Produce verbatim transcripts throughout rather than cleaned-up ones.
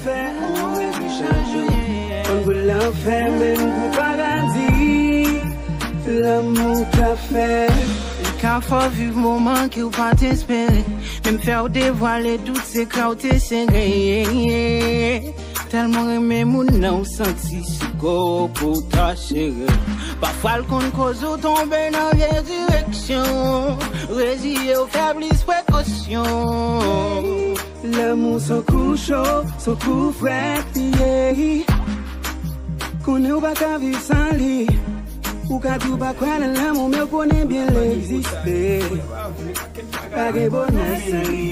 Fè yon revi chak jou. Konn pou l nan fè menm pou paradi. Lanmou ka fè. Li ka fè w viv moman ke w pa t espere. Menm fè w devwale tout sekrè w te sere. Tèlman renmen moun nan w santi sou kò w pou w ta sere. Pafwa l konn koz ou tonbe nan vye direksyon. Reziye w fè plis prekosyon. Lanmou s on kou cho, s on kou frèt li ye. Konnen w pa ka viv san li. Ou ka di w pa kwè nan lanmou, men w konnen byen l egziste. Pa gen bonè san li.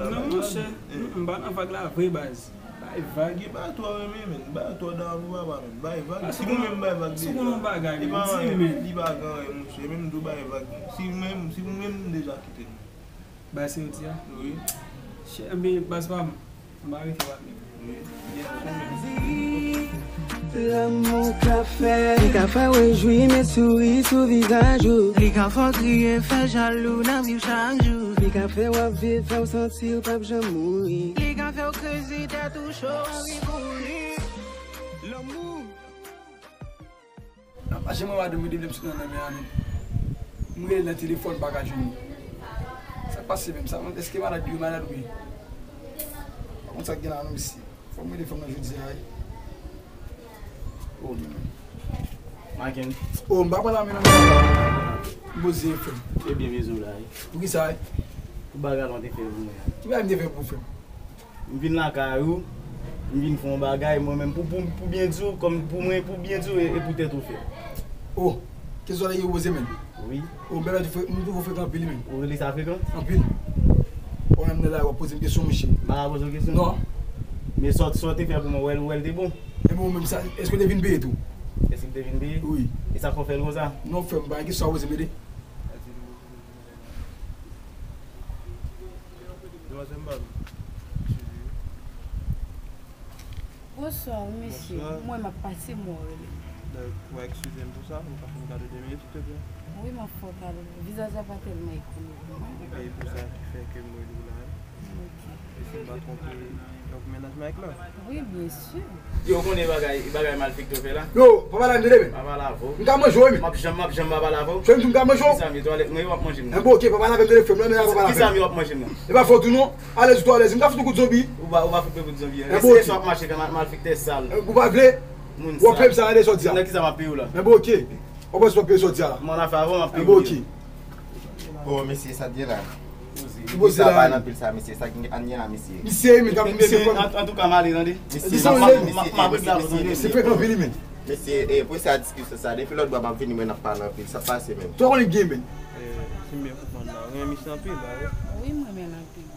Non, monchè, m pa nan vag la vre, baz. Bay vag. Gen bagay tou a renmen, men. Bay tou a dan pou papa, men. Bay vag. Si ou menm bay vag deja. Si ou konnen yon bagay, men, di, men. Li pa gen anyen, monchè. Menm tou bay vag. Si menm, si ou menm deja kite nou. Bay se ou di a? Wi. Chè, men, baz pa m. M pa rete pa m. Wi. Lanmou ka fè. Li ka fè w rejwi, met souri sou vizaj ou. Li ka fè w kriye, fè jalou nan viv chak jou. Li ka fè w ap viv, fè w santi w p ap janm mouri. Li ka fè w kreze tèt ou cho, anvi kouri. Lanmou. Nan mache mwen madanm mwen depi m sot nan lanmè a menm. M rele nan telefòn pa ka jwenn li. Sa k pase menm sa? Èske malad li malad oubyen? Pa konn sa k gen la non mesye. Fò m rele fanm nan jodi a wi. Oh, men. Maken. Oh, m pa pran la men non. M poze frè m. Ebyen, bezwen w la wi. Poukisa wi? Pou bagay la w te fè pou mwen an. Ki bagay m te fè pou frè m? M vin lakay ou, m vin fè yon bagay, mwen menm, pou, pou, pou byen di w, kòm pou mwen, pou byen di w, e, e pou tèt ou fè. Oh, kesyon sa yo poze menm. Wi. Oh, m pèmèt ou fre-, m twouve w frekan anpil menm. Ou rele sa frekan? Anpil. Ou menm nan la, w ap poze m kesyon, monchè. M pa ka poze w kesyon? Non. Men sa w, sa w te fè pou mwen, w wè l, w wè l te bon? Ebyen, ou menm sa, èske w te vin peye tou? Èske m te vin peye? Wi. E sa k fè w fè l konsa? Non, frè m, pa gen kesyon a poze m, tande. Demwazèl, m pa vle. Bonswa, mesye. Bonswa. Mwen, m ap pase, mwen rele. Donk, w a eskize m pou sa, ou ka fè m kado de minit, silteplè? Wi, m ap fè w kado. Vizaj la pa tèlman ekri pou mwen. E pou sa ki fè ke m rele w la. Ok. E si m pa twonpe, donk mennaj Mike la? Wi, byen si. Yo, ou konnen bagay, bagay malfektè w fè la? Yo, pa pale avè m tande men. Pa pale avè w. M ka manje w wi men. M ap janm, m ap janm pa pale avè w. Frè m di m ka manje w. Kisa m ye, twalèt mwen yo w ap manje m nan? Enben, ok, pa pale avè m tande frè m, lanmè a pa pale avè m. Kisa m ye w ap manje m nan? E pa fòt ou non. Alèz ou twò alèz. M ka fout ou kout zonbi. Ou pa, ou pa fout mwen kout zonbi an. Enben, ok. Èske sa w ap mache kòm malfektè sal? Ou pa vle? Moun sal. W ap peye m sa, tande sa w di a. Nan kisa m ap peye w la? Enben, ok. W ap wè si w ap peye sa w di a la. Mwen nan fè avè w, m ap peye w. Enben, ok. Oh, mesye, sa t gen la? Ki poze la? Sa pa anpil sa, mesye. Sa ki anyen la, mesye? Misye, men, kap, misye, men, an, antouka, m ale, tande. Misye, m ap pale, mesye, m ap regle avè w, tande. Mesye, frekan anpil, men. Mesye, e, pou sa diskisyon sa, depi lòt bò m ap vini, mwen n ap pale anpil. Sa k pase menm? Twa konnen gen, men. E, si m byen konprann la, ou renmen misye anpil, la, wi? Wi, m renmen l anpil.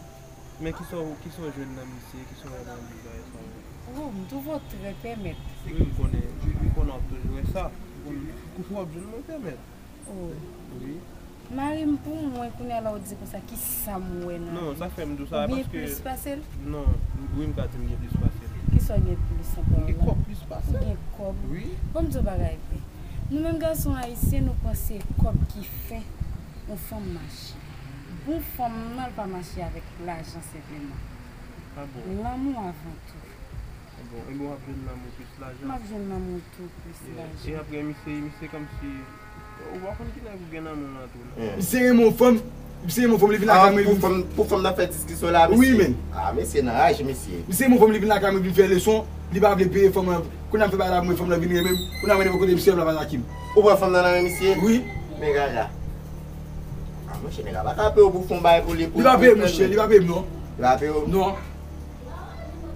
Men kisa w, kisa w jwenn nan misye, kisa w wè nan vizaj sa? Oh, m twouve w trè tèmèt. Wi, m konnen, m konnen w ap toujou wè sa. Kou, kou w ap jwenn mwen tèmèt. Oh. Wi. Mari m pou mwen, kounye a la w di konsa, kisa m wè nan li? Non, sa fè m di w sa, paske. Ou gen plis pase l? Non, wi, m ka di m gen plis pase l. Kisa w gen plis ankò la? M gen kòb plis pase l. Ou gen kòb? Wi. Bon, m di w bagay vre. Nou menm gason ayisyen, nou panse kòb ki fè yon fanm mache. Bon fanm nan, l pa mache avèk lajan senpleman. Ah bon? Lanmou avan tou. Ah bon, ebyen w ap jwenn lanmou plis lajan. M ap jwenn lanmou tou plis lajan. E apre, misye, misye kòmsi, ou pa konn ki nèg ou gen nan men w lan tou, non? Misye renmen yon fanm, misye renmen yon fanm, li vin lakay mwen, pou fanm, pou fanm nan fè diskisyon la, mesye. Wi, men. Ah, mesye nan raj, mesye. Misye renmen yon fanm, li vin lakay mwen, vin fè leson, li pa vle peye fanm nan. Kounye a m fè bagay la pou mwen, fanm nan vin renmen m. Kounye a mwen, mwen kote misye, m la pa lakay m. Ou pran fanm nan nan men misye? Wi. Men gaga. Ah, monchè, nèg la pa ka peye w pou fè yon bagay pou li, pou. Li pa peye m, monchè, li pa peye m, non. Li pa peye w? Non.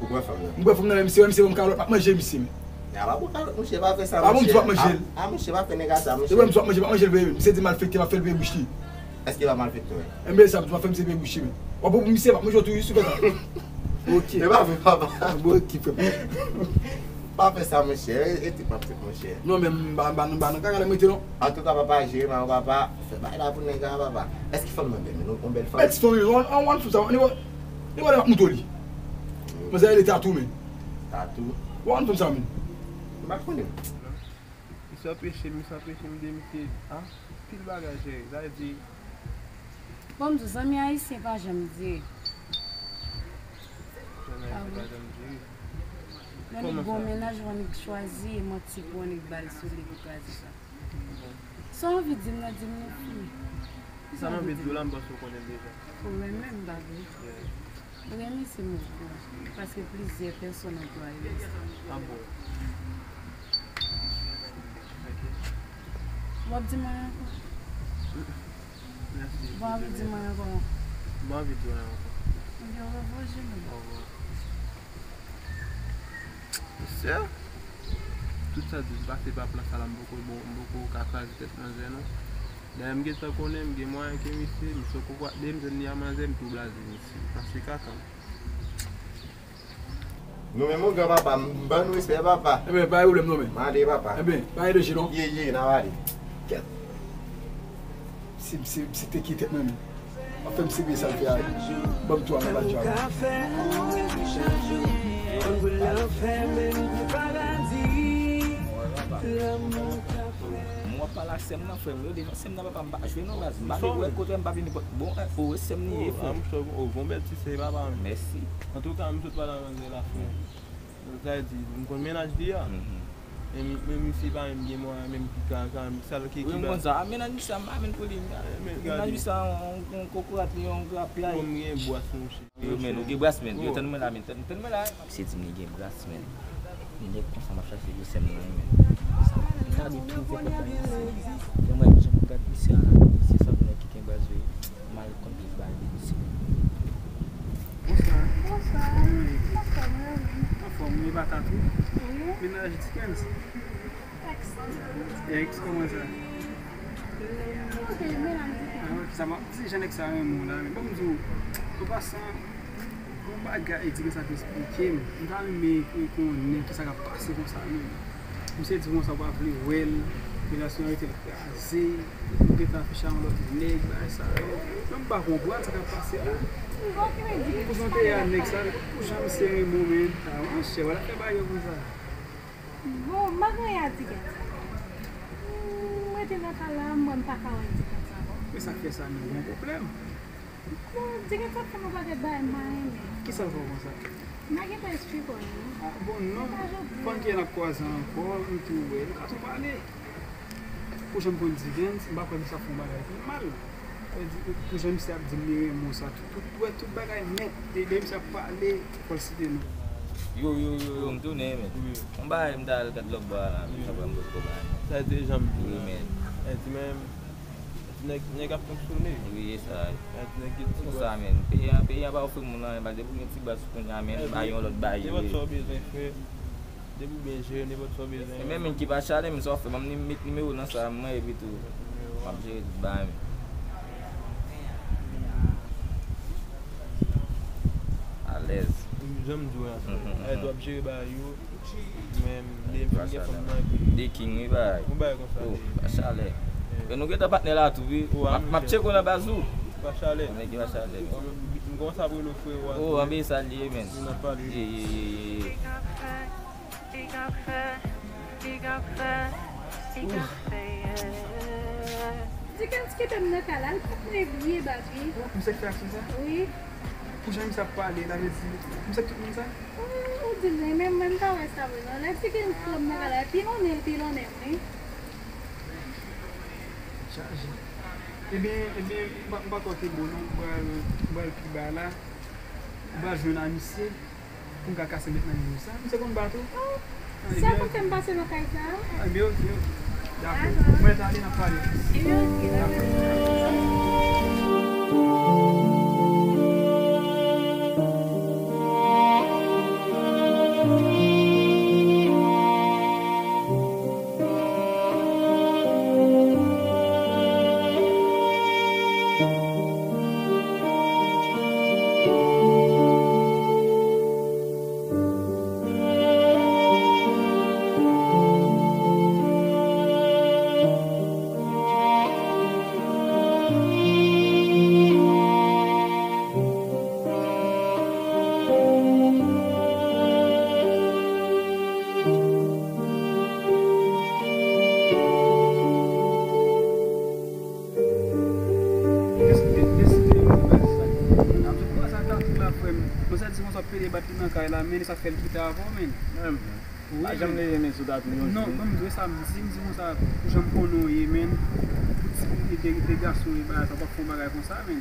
Ou pran fanm nan? M pran fanm nan, men misye, misye ban m kalòt, m ap manje misye, men. Nèg la pa pran kalòt, monchè, pa fè sa, monchè. Pa bon, m di w ap manje l. Ah, monchè, pa fè nèg la sa, monchè. E mwen, m di w ap manje, m ap manje l, men misye di malfektè, m ap fè l peye bouch li. Èske l pa malfektè? Enben, sa, m di w ap fè misye peye bouch li, men. W ap pran pou misye, m ap manje w tou, wi, si w fè sa. Ok. E pa vre, papa. Bon, ok, frè m. Pa fè sa, monchè. E, e, te pap fèt, monchè. Non, men m pa, m pa, m pa nan kaka la m rete, non. Antouka, papa, jere mal, papa. Fè bagay la pou nèg la, papa. Èske fanm nan bèl, men, yon bèl fanm? Bèl ti fanm, wi, yon, yon, yon fanm sa, yon, yon, yon, yon, moto li. Manzè rele Tatou, men. Tatou? Yon fanm sa, men. M pa konnen. Misye anpeche m, misye anpeche m de misye. Ah, pil bagay, cheri. Sa vle di. Bon, m di w, zanmi ayisyen pa janm di. Ah bon? Lè nèg gen yon mennaj, ou annik chwazi e manti pou annik ba l sou li pou kraze sa. Sa w anvi di m nan, di m non, fi. Sa m anvi di w la, m panse w konnen l deja. Ou renmen m, pa vre? Renmen se mo pou w, paske plizyè pèsòn anplwaye m sa. Ah bon? Ok. W ap di m anyen ankò? Mèsi. Bon, anvi di m anyen ankò? M pa anvi di w anyen ankò. Ebyen, orevwa, Jimmy. Orevwa. Mesye, tout sa di m pase pa plan sa la, m poko bon, m poko ka kraze tèt manzè non. Dayè m gentan konnen m gen mwayen ke misye, misye poko ap de m jwenn li a manzè, m tou blaze misye. Pase kaka. Nou menm, mon gran papa, m ban nou respè, papa. Ebyen, pa gen pwoblèm non, men. M ale, papa. Ebyen, pa gen danje non. Ye, ye, n ap ale. Kèt. Si, si, si te ki tèt mwen menm. W ap fè m sibi sa l fè a. Ban m tou a, m pa djòl. Mwen w ap pale ak sè m nan, frè m, yo devan sè m nan, papa, m pa jwe non, baz. M pa vin wè kote m pa vin nipòt. Bon, eh, o, sè m li ye, frè. Bon bèl ti sè, papa. Mèsi. Antouka, m sot pale ak manzè la, frè. Sa vle di, m konn mennaj li a. Men, men misye pa menm gen mwayen menm ki ka, ka, sa l ki, ki ba. Wi, m konn sa. A, mennaj misye a, m pa menm pou li. Mennaj misye a, yon, yon kokorat li, yon graplay. Bon, m gen bwas, monchè. Yo, men, ou gen bwas, men. Yo, tann mwen la, men, tann, tann mwen la. Misye di m li gen bwas, men. Nèg konsa m ap chache pou sè m nan, men. Sa, m ta dwe twouve kòb la, misye. Fè mwen jan m gad misye a la, misye sanble nèg ki gen braz, wi. M al konn plis bagay de misye. Bonswa. Bonswa. Anfòm, wi. Anfòm, wi, patat, wi. Wi. Mennaj Dickens. Ex. Ex, kòman sa? Ok, mennaj Dickens. Ah, ok, sa va. Ti jan nèg sa renmen w la, men ban m di w, an pasan, yon bagay Dickens ap eksplike m. M ta renmen konnen kisa k ap pase konsa menm. Misye di konsa w pa vle wè l, relasyon an rete l kraze, ou gentan afiche a yon lòt nèg, bagay sa yo. Mwen m pa konprann sa k ap pase la. Pou jan w te ye a nèg sa, pou jan misye renmen w, men, ah, monchè, w al ap fè bagay yo konsa. Bon, m pa gen anyen a di Kèt. M rete nan kay la, m wè m pa ka wè Dickens ankò. Men sa k fè sa, nou gen yon pwoblèm. Bon, Dickens ap fè m yon pakèt bagay m pa renmen. Kisa l fè w konsa? M pa gentan esplike w li non. Ah, bon, non. Fò n gen n ap kwaze ankò, m tou wè. Nou ka tou pale. Pou jan m konn Dickens, m pa kwè misye ap fè yon bagay ki mal. Sa vle di, pou jan misye ap di m li renmen w sa, tout, tout, wè tout bagay nèt. E lè misye ap pale, fò l site non. Yo, yo, yo, yo, m tounen, men. Wi. Yon bagay m ta al gad lòtbò a la, men sa pran m potko bagay. Sa te janm di la. Wi, men. Sa di menm, nèg, nèg ap fonksyone. Wi, e sa. Sa di nèg gen ti bras. Konsa, men. Peyi a, peyi a pa ofri moun anyen, ba depi w gen ti bras kounye a, men, ba yon lòt bagay. Nenpòt sa w bezwen, frè. Depi w byen jere nenpòt sa w bezwen. E menm moun ki pa chale, men sa w fè, ban m ni-, met nimewo w nan sa a, mwen, epi tou, m ap jere tout bagay, men. Alèz. Jan m di w la. Mhm, mhm. Ayè, w ap jere bagay yo. Men, lè m fin gen fanm nan, epi de king, wi, bagay. Yon bagay konsa. Oh, pa chale. Yeah. E nou gentan patnè la tou, wi. M ap, m ap tcheke w nan baz ou. Pa chale. Nèg yo pa chale. M kòmanse ap rele w frè, w a. Oh, anben sa l ye, men. N ap pale. Ye, ye, ye, ye, ye. Dickens kite m nan kay la, l pa t vle vye baz, wi. Misye k fè aksyon sa? Wi. Pou jan misye ap pale, sa vle di, misye k tout moun sa? Wi, ou di l, men mwen m pa wè sa vre non. Lè Dickens pran m nan kay la, l pilonnen, l pilonnen m, wi. Chaje. Ebyen, ebyen, m pa, m pa kwè ke bon non, m pral, m pral pi ba la. M pral jwenn a misye. Pou m ka kase met nan men sa. Misye konn ba tou? Oh, se konn fè m pase nan kay sa a? Ah, ebyen, ok, ok. Dakò. Dakò. Mwen rete ale, n ap pale. Ebyen, ok, dakò. Pede bat li nan kay la, men sa fè l kite avè w, men. Menm, wi, pa janm leve men sou tatou yon jou. Non, ban m di w sa, m di, m di konsa, pou jan m konnen w ye, men, pou ti de, de gason e bagay sa, w p ap fè yon bagay konsa, men.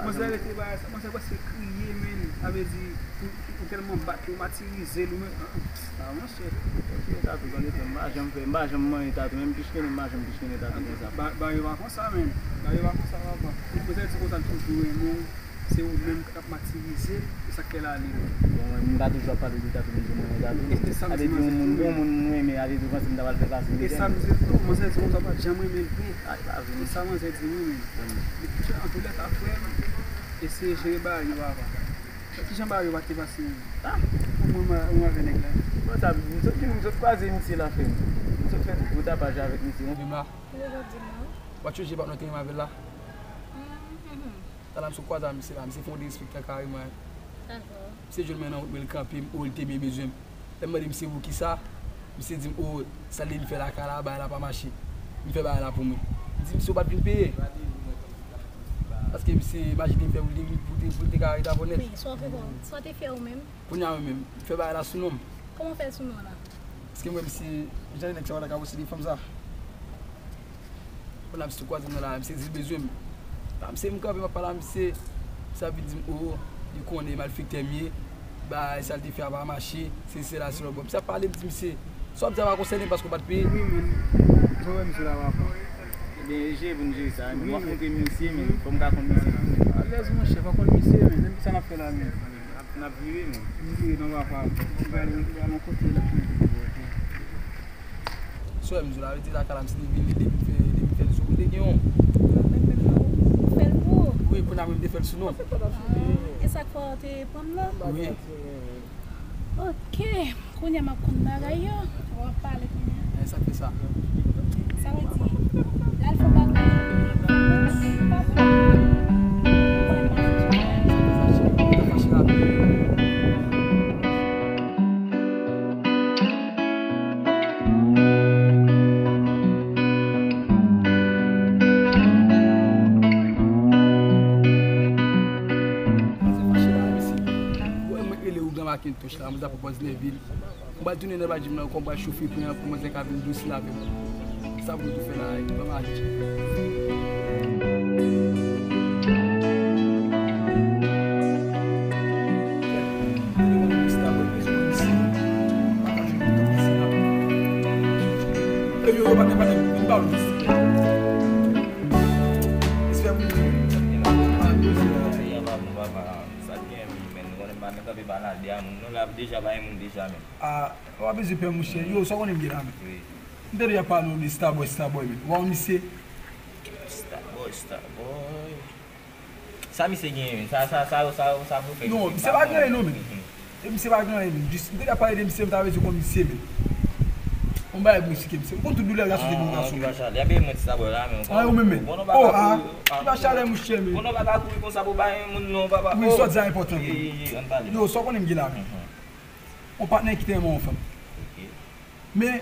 Manzè rete bagay sa, manzè prèske kriye, men. Sa vle di, ou, ou tèlman bat li, ou matirize l, ou men, ah, ah, monchè. Ok, tatou, tande frè m, m pa janm fè, m pa janm manyen tatou, menm pichkene, m pa janm pichkene tatou konsa. Ba, ba yo pa konsa, men. Ba yo pa konsa, papa. Manzè di konsa, l toujou renmen w. Se ou menm k ap matirize l, e sa k fè l ale. Bon, mwen, m pa toujou ap pale de tatou, m di mwen yon tatou. E, e sa m di manzè tou, wi. Yon moun, yon moun mwen renmen, ale devan, si m ta pral fè pase, e sa m di l tou, manzè di konsa, w pa t janm renmen l vre. Ay, pa vre. E sa manzè di, wi, men. Antoulèka, frè m, eseye jere bagay yo avan. Kijan bagay yo pa te pase menm? Ah, mwen, mwen, mwen avè nèg la. Bon, sa, m sot fin, m sot kwaze misye la, frè m. M sot fè gwo tapaj avèk misye. Menm la. Kile w ap di m nan? W ap chonje pa nou te renmen avè l la? Mhm. Talè m sot kwaze a misye la, misye fè yon derespektan kareman. Misye jwenn mwen nan wout, men l kanpe m, o, l te byen bezwen m. Lè m mande misye poukisa, misye di m, o, sa l te vin fè lakay la, bagay la pa mache. M fè bagay la pou mwen. M di misye, ou pa t vin peye. Paske misye imajine m fè pou l te vin, pou l te, pou l te ka ret avè w nèt. Men, sa w fè pou, sa w te fè ou menm? Kounye a mwen menm, m fè bagay la sou non m. Kòman w fè l sou non w la? Paske m wè misye, jan nèg sa yo ta ka posede fanm sa. Kounye a misye kwaze m nan lari, misye di l bezwen m. Epa misye m kanpe, m ap pale a misye, misye ap vin di m, o, li konnen malfektè m ye, bagay sa l te fè a pa mache, sesi sela, se lòt bò. Misye ap pale, m di misye, sa w ap di a pa konsène m paske w pa t peye. Wi, men, jan w wè misye la, papa. Ebyen, e jere pou n jere sa, men w ap montre m misye, men fò m ka konn misye tou, men. Alèz, monchè, fò w konn misye, men, men sa n ap fè la, men. N ap vire, men. M vire non papa. M prale, m prale yon kote la. Sou m di w la, rete lakay la, m si te vin li, depi fè, depi fè l sou, ou te gen yon. Mwen menm non, ou fè l pou ou. Wi, kounye a mwen m te fè l sou non. Ah, e sa k fè w te pran m nan? Wi. Ok. Kounye a m ap konn bagay yo. W ap pale kounye a. E sa k fè sa. Sa vle di, l al fè bagay. Mwen rele ougan Macintosh la, mwen ta pran pòz Nèvil. M pral tounen nan bajim nan, kòm m pral chofe pwen an pou manzè ka vin dous la avè m. Sa pou tou fè la, ban m ale. Yo, yo, pa gen, pa gen, vin ba w. Respè pou mwen. Sa gen, men, konnen m pa nan kanpe pa nan de a moun, non, la deja pa gen moun deja, men. A, w ap bezwen pè, monchè. Yo, sa w konnen m gen la, men. Wi. M tande y ap pale w de Starboy, Starboy, men. Ou pa wè misye? Starboy, Starboy. Sa misye genyen, men? Sa, sa, sa, sa, sa pou fè. Non, misye pa gen anyen, non, men. Mhm. E misye pa gen anyen, men. Jis, m tande y ap pale de misye, m ta bezwen konn misye, men. Yon bagay pou eksplike misye. M konn tout doulè gason te gen pou gason. Ki pa chalè. Ap mwen ti Starboy la, men. A, ou menm, men. O, a, ki pa chalè, monchè, men. Konnen w pa ka kouri konsa pou bay moun non, papa. Wi, sa w di a enpòtan, men. Wi, wi, wi, ann pale. Yo, sa w konnen m gen la, men. Mhm. Yon patnè ki te renmen yon fanm. Ok. Men,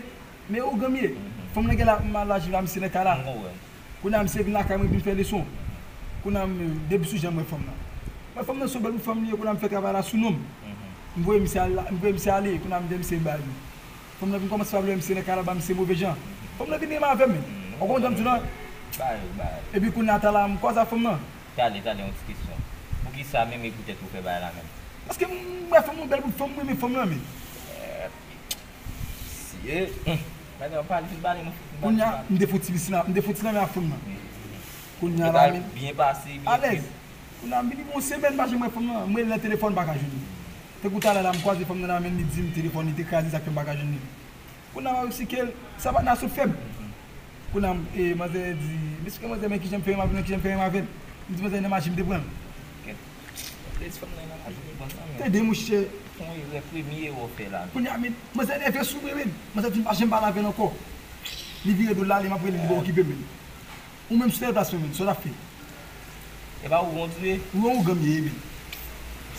men ougan m ye. Mhm. Fanm nan gen la, m al laji la, misye nan kay la. M konprann. Kounye a, misye vin lakay mwen, vin fè leson. Kounye a, m, depi sou jan m wè fanm nan. Mwen, fanm nan se yon bèl bout fanm li ye, kounye a, m fè travay la sou non m. Mhm. M voye misye al la, m voye misye ale, kounye a, m di misye m bay li. Fanm nan vin kòmanse pa vle wè misye nan kay la, ba misye move jan. Mhm. Fanm nan vin renmen avè m, men. Mhm. Ou konprann sa m di w la? Ba yo, ba yo. Epi kounye a, talè a, m kwaze a fanm nan. Talè, talè, yon ti kesyon. Poukisa menm e poutèt ou fè bagay la menm? Paske m wè fanm nan bèl bout fanm, m renmen fanm nan, men. Eh, si, eh, hmm. Gade, w ap pale, fin pale, non, fin pale. Kounye a, m te fouti pisina, m te fouti nan men a fanm nan. Wi. Kounye a la, men. Byen pase, byen fèt. Alèz. Kounye a, m vini yon semèn, m pa janm wè fanm nan. M rele nan telefòn, m pa ka jwenn li. Tankou talè la, m kwaze fanm nan la, men li di m telefòn li te kraze, sa k fè m pa ka jwenn li. Kounye a m ap eksplike l, sa patnè a sot fè m. Kounye a m, e, manzè di, m eksplike manzè, men kijan m fè renmen avè l, men kijan m fè renmen avè l. M di manzè nan maji m te pran l. Kèt. Lè di fanm nan nan maji li pran l nan, men. Tande, monchè. Fè yon erè, premye erè w fè la. Kounye a, men, manzè nève sou mwen, men. Manzè di m pa janm pale avè l ankò. Li vire do l ale, m ap rele l, li pa okipe m, men. Ou menm si w te nan plas mwen, men, sa w t ap fè? E pa ougan w di w ye? Wi, yon ougan m ye, men.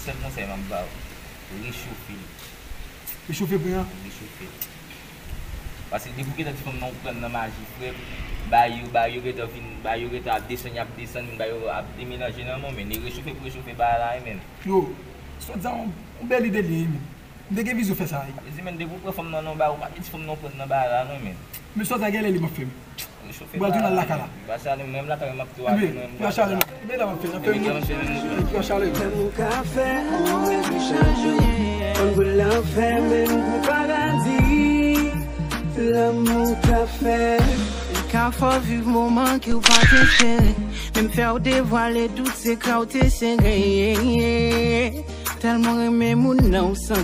Sèl konsèy m ap ba w, rechofe l. Rechofe pwen an? Rechofe l. Paske depi w gentan di fanm nan ou pran l nan maji, frè m, bagay yo, bagay yo gentan vin, bagay yo gentan ap desann, y ap desann, bagay yo ap demelanje nan men w, men rechofe pou rechofe bagay la, wi, men. Yo, Sòt sa yon, yon bèl ide li ye, men. M te gen vizyon fè sa, wi. Sa vle di, men, depi w pran fanm nan, nan ba, ou pa vle di fanm nan pran nan ba la, non, men. Men sòt sa gen lè li m ap fè, men. Ou pral tounen al lakay la. Ba sa, menm lakay, m ap tou ale, men. Pran chalè, men. Men la m ap fè, m ap fè, pran chalè. Lanmou ka fè, mwen ki chanje. Konn pou l ap fè, men pou paradi. Lanmou ka fè. Li ka fè w viv moman ke w pa t espere. Menm fè w devwale tout sekrè w te sere. Tèlman renmen moun nan, ou santi